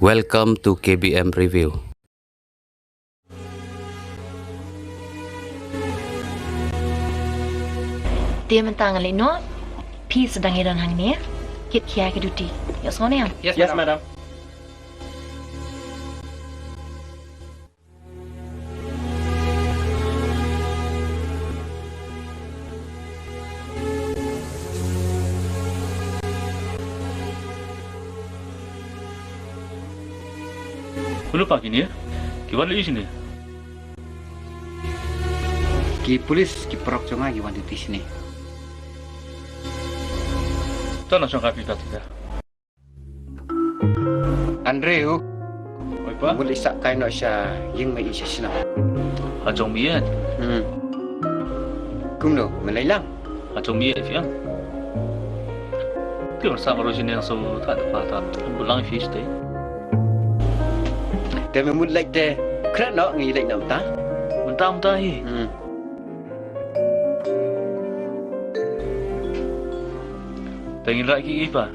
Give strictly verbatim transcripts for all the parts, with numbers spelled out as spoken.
Welcome to K B M Review. Te mynta nga leit noh, phi sdang ïa don hangne, kit khia ki duty. Ïohsngew ne em? Yes, madam. Uno pa kine, ki wan lei shine. Ki pulit, ki paralok jong nga ki wan duty shine. To na shong ka phi ka tita. Andrew. Oi pa. Mut lei sa kai noh sha ïing mei sha shnong. Ha jong mi eh. Hmm. Kumno, me lei lang. Ha jong mi eh phi ang. Ki wan sa maro shin yang so ta pa ta. Bulang phi stay. Te me mut lei te. Kret noh ngi lei noh ta. Mynta mynta hi. Hmm. Te ngin rah ki i pa.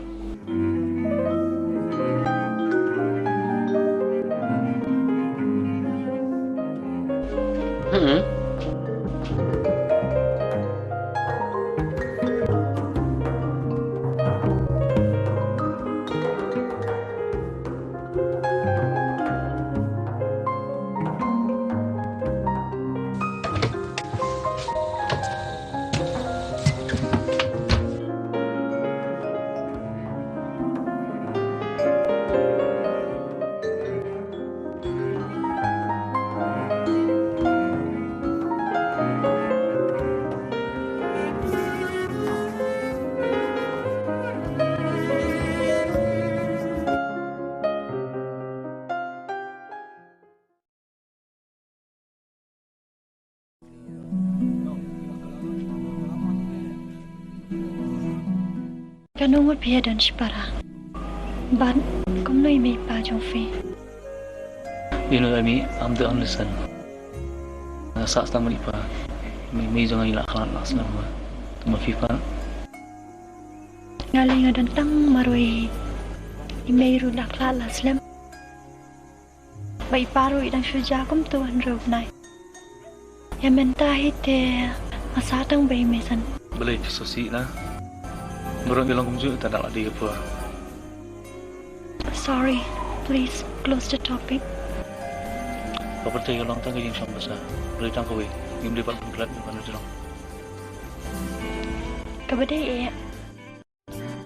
Kano ngut phi ïa don shipara? Bad kumno i mei i pa jong phi? You know, Amy, I'm the only son. Nga sah tang bad i pa. I mei, i mei jong nga i la khlad la slem. Tang ma phi pat. Nga lei nga don tang marwei. I mei ruh la khlad la slem. Ba i pa ruh i dang shu jia kumto hynriew bnai. Ïa mynta hi te nga sah tang ba i mei san. Balei phi sngewsih na? Baroh ngi long kumjuh, ita da la dei ka por. Sorry, please close the topic. Ka pyrthei ka long tang ka jingshong basa. Balei tang kawei? Ngim dei pat ban klet, ngim pat ban jrong. Kaba dei eh.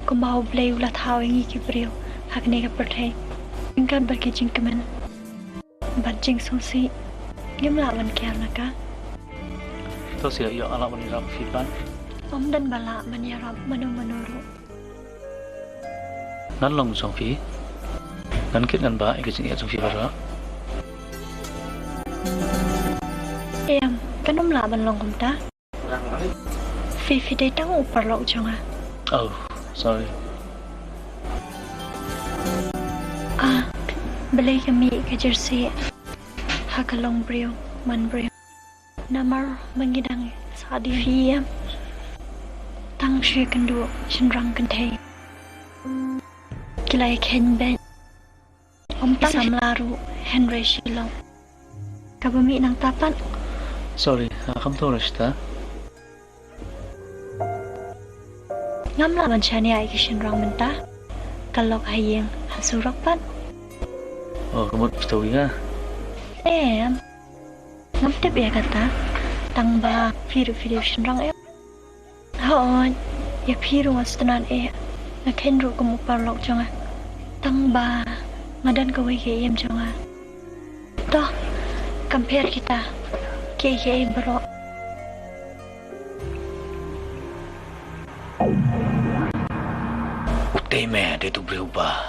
Kumba U Blei u la thaw ïa ngi ki briew ha kane ka pyrthei. Ryngkat bad ki jingkmen bad jingsngewsih, ngim lah ban kiar na ka. To sha ïoh, ïoh lah ban ïarap phi pat. Ym don ba lah ban ïarap mano mano ruh. Ngan long jong phi. Ngan kit ngan bah ïa ka jingïeit jong phi baroh. Em, kan ym lah ban long kumta. Phi, phi dei tang u paralok jong nga. Oh, sorry. Ah, balei ka mih ka jersey ha ka long briew man briew? Namar ma ngi dang sah dien, phi ïa tang shu kynduh shynrang kynthei. Ki la ïa kheiñ beit. Ym tang samla ruh, hynrei shilok. Kaba mih nangta pat. Sorry, ah, kham thaw Rashita. Ngam lah ban shaniah ïa ki shynrang mynta. Ka lok ha ïing ha surok pat. Oh, ka mut phi thaw ïa nga? Em. Ngam tip ïa kata. Tang ba phi ruh phi dei u shynrang em. Hooid, ïa phi ruh nga sngewtynnat eh, nga kheiñ ruh kum u paralok jong nga. Tang ba nga don kawei ka ïew jong nga. To, kam pher kita, kiei kiei baroh. Utei me dei tu briew ba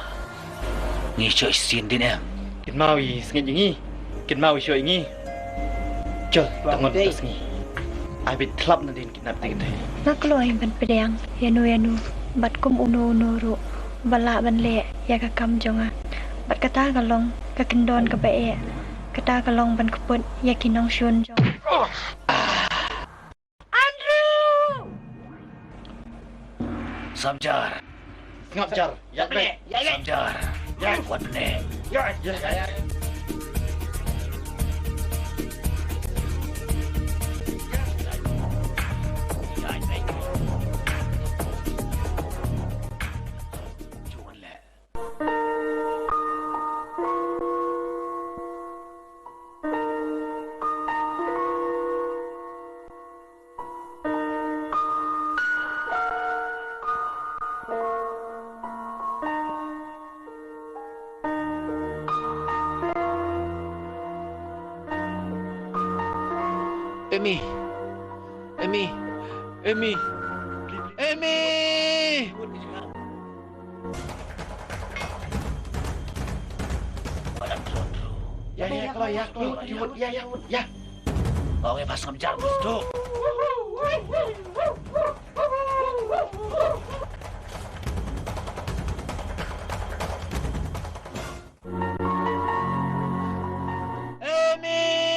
ngi shoh shisien dien em. Kynmaw i sngewthuh ïa ngi. Kynmaw i shoh ïa ngi. Jol, ta ngon ta sngi. Ai bit khlap nadien kidnap te kynthei. Nga kloi ban pdiang ïa no ïa no bad kum uno uno ruh ba lah ban leh ïa ka kam jong nga. Bad kata ka long ka kyndon kaba eh. Kata ka long ban kput ïa ki nongshun jong. Andrew! Samjar. Ngapjar. Ïa pyneh. Samjar. Ïa. Wat pyneh. Emi. Emi. Emi. Emi. Ya, ya, ya, ya, ya, ya, ya. Ong e, pas ngam jar tu. Emi!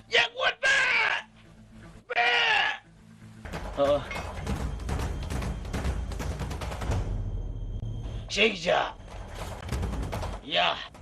Ïa, wat ba! Ba! Oh. Shisha. Ïa.